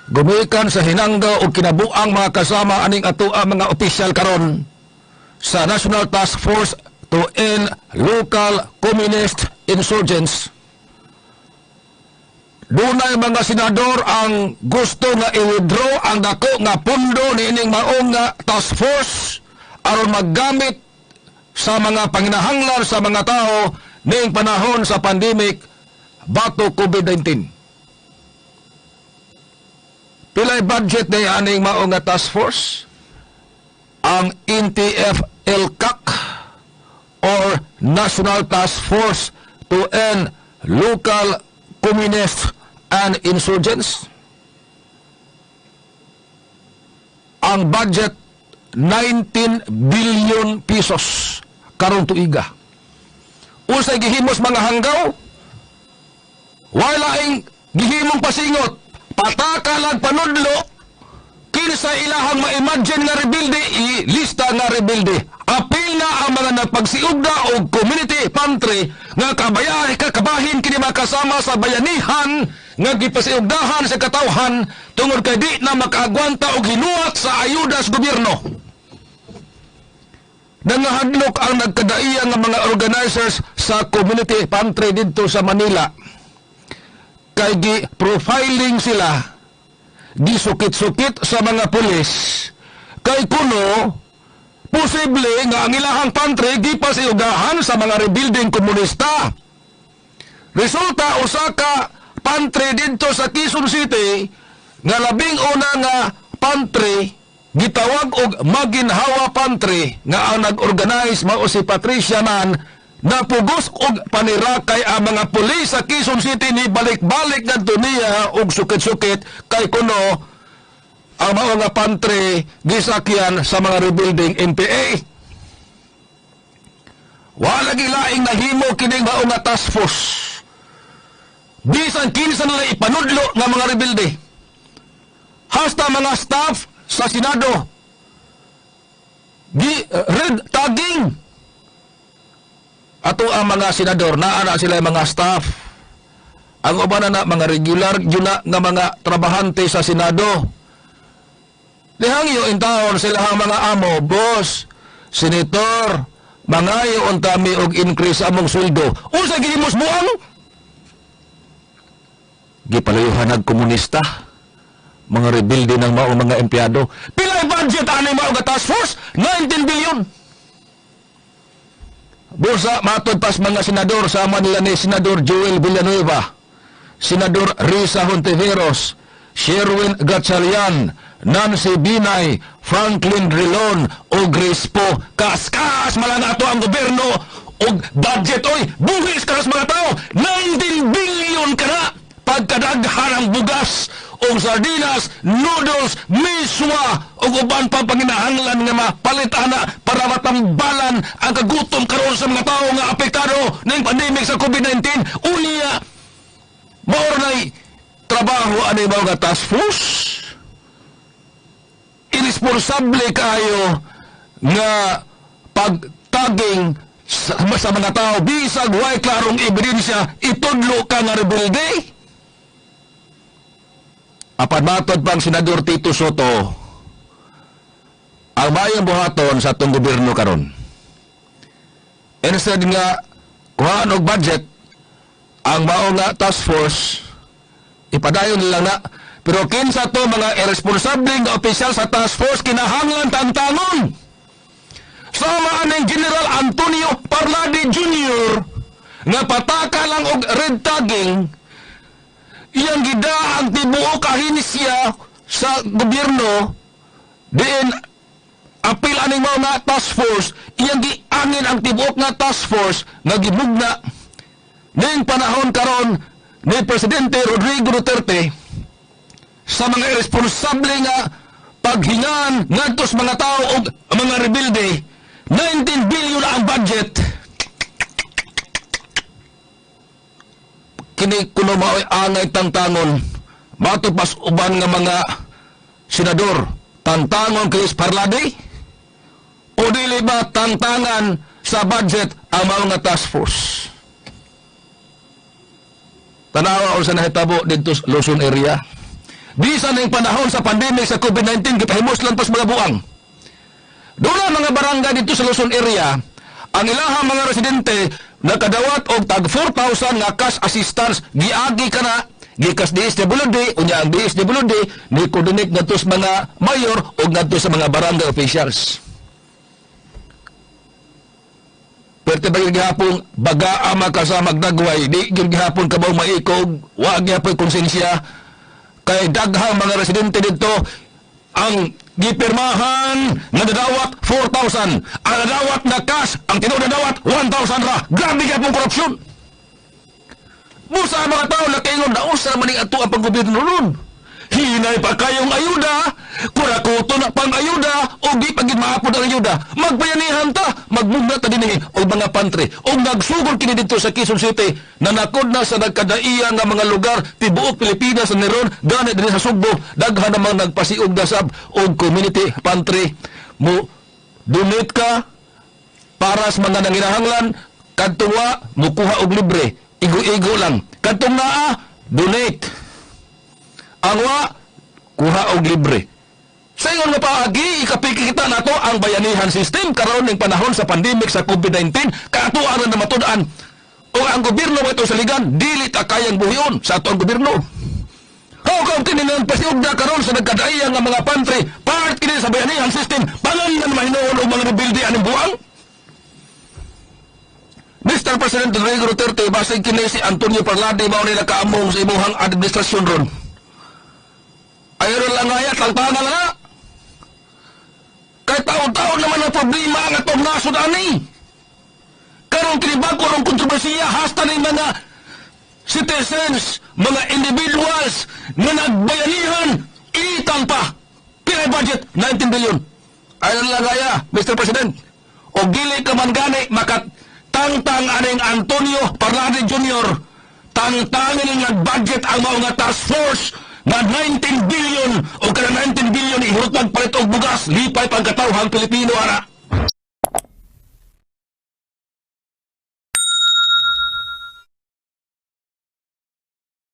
Gumikan sa hinangga o kinabuang mga kasama aning atoa mga opisyal karon sa National Task Force to End Local Communist Insurgents. Dunay mga senador ang gusto nga i-withdraw ang dako nga pundo niining maong nga task force aron maggamit sa mga panginahanglan sa mga tao ning panahon sa pandemic batok COVID-19. Pilay budget ni aning mao nga task force? Ang NTF-ELCAC or National Task Force to End Local Communists and Insurgents. Ang budget 19 billion pesos karong tuiga. Unsay gihimos, mga hanggaw? Wala gihimong pasingot. Pataka lang panudlo kinsa ilahang ma-imagine nga rebelde, ilista nga rebelde. Apil na ang mga nagpagsiugda og community pantry nga kabayahe kakabahin kini makasama sa bayanihan nga gipasiugdahan sa katawhan tungod kay di na makaagwanta og hinuat sa ayuda sa gobyerno. Nangahadlok ang nagkadaiya nga mga organizers sa community pantry didto sa Manila kay gi profiling sila, gisukit-sukit sa mga pulis kay kuno posible nga ang ilahang pantry gipasiugahan sa mga rebuilding komunista. Resulta, usa ka pantry didto sa Quezon City nga labing una nga pantry gitawag og Maginhawa Pantry nga ang nag-organize mao si Patricia Man, napugos og panirakay ang mga pulis sa Quezon City, ni balik-balik ngadto niya og sukit-sukit kay kuno ang mao nga pantry gisakyan sa mga rebuilding NPA. Wala gilaing nahimo kining mao nga task force. Bisan kinsa nila ipanudlo nga mga rebelde. Hasta mga staff sa Senado gi red tagging. Ato ang mga senador, naa na sila mga staff. Ang uban na, na mga regular yun na nga mga trabahante sa Senado. Nihangyo in taon sila ang mga amo, "Boss, senator, mangayo unta mi og increase among sweldo." Unsa gihimos, buang? Gipalayuhan og komunista. Mga rebelde ng mao mga empleyado. Pilay budget ani mao nga task force? 19 billion. Busa, matod pas mga senador sama nila ni Senador Joel Villanueva, Senador Risa Hontiveros, Sherwin Gatchalian, Nancy Binay, Franklin Drilon o Grace Poe. Kaskas malang ato ang gobyerno og budget oy, buhis ka sa mga tao. 19 billion ka na pagkadaghan ang bugas og sardinas, noodles, miswa ug uban pa panginahanglan nga mapalit ana para matambalan ang kagutom karon sa mga tao nga apektado ning pandemic sa COVID-19. Unya, mao nay trabaho ani mao nga task force? Irresponsable kayo nga pagtaging sa mga tao bisag way klarong ebidensya itudlo ka nga rebelde. Apan matod pang Senador Tito Sotto, ang mayong buhaton sa atong gobyerno karon, instead nga kuhaan og budget ang mao nga task force, ipadayon lang na. Pero kinsa to mga irresponsable nga opisyal sa task force, kinahanglan tantangon. Sama aning General Antonio Parlade Jr. nga pataka lang og red tagging, iyang gida ang tibuok ahensiya sa gobyerno diin apil aning mga task force, iyang giangin ang tibuok nga task force nga gimugna ning panahon karon ni Presidente Rodrigo Duterte sa mga irresponsable nga paghingan ngadto sa mga tao og mga rebelde. 19 billion ang budget. Kini kuno mao'y angay tangtangon. Matod pas uban nga mga senador, tantangon kay Parlade o dili ba tantangan sa budget ang mga task force? Tanawa unsa nahitabo didto sa Luzon area. Bisan ning panahon sa pandemic sa COVID-19, gipahimuslan pas mga buang. Doon mga barangay dito sa Luzon area, ang ilahang mga residente nakadawat og tag 4,000 nga cash assistance, giagi kana gikas DSWD. Unya ang DSWD ni coordinate ngadto sa mga mayor o ngadto sa mga barangay officials. Pwerte ba gihapon baga ama ka sa magdagway, di gyud gihapon kabaw maikog, wa gihapon konsensya kay daghang mga residente dito ang gipirmahan nga nadawat 4,000, ang nadawat na cash, ang tinuod nadawat 1,000 ra. Grabe gihapon korupsyon. Busa ang mga tao nakaingon na usa man ning ato ang paggobyerno ron. Hinay pa kayong ayuda, kurakuto na pang ayuda, o di pa gid maapod ang ayuda. Magbayanihan ta, magmugna ta dinhi og mga pantry. Og nagsugod kini didto sa Quezon City, nanakod na sa nagkadaiya nga mga lugar tibuok Pilipinas sa neron, gani dinhi sa Sugbo, daghan namang nagpasiog na sab og community pantry. Mo donate ka para sa mga nanginahanglan, kadtong wa mukuha og libre, igo-igo lang. Kadtong naa, donate. Ang wa, kuha og libre. Sa ingon nga paagi, ikapiki kita nato ang bayanihan system karon ning panahon sa pandemic sa COVID-19, katuan na matud-an. O ang gobyerno mo ito sa ligan, dili ta kayang buhion sa ato ang gobyerno. How come kini nang pasiugda karon sa nagkadaiya nga mga pantry, part kini sa bayanihan system, pangan mahinuon og mga rebelde aning buang? Mr. President Rodrigo Duterte, basig kini si Antonio Parlade mao ni nakaamong sa imuhang administrasyon ron. Ayaw lang nga, tangtangan lang nga. Kay taon-taon naman ang problema ang atong nasod ani. Karon kini bago rong kontrobersiya hasta ni mga citizens, mga individuals na nagbayanihan, itang pa. Pila budget? 19 billion. Ayaw lang gaya, Mr. President. O dili ka man gani makatangtang aning Antonio Parlade Jr. Tangtangin nga budget ang mao nga task force na 19 billion o kada 19 billion ihurot magpalit og bugas, lipay pagkatawhang Pilipino ara.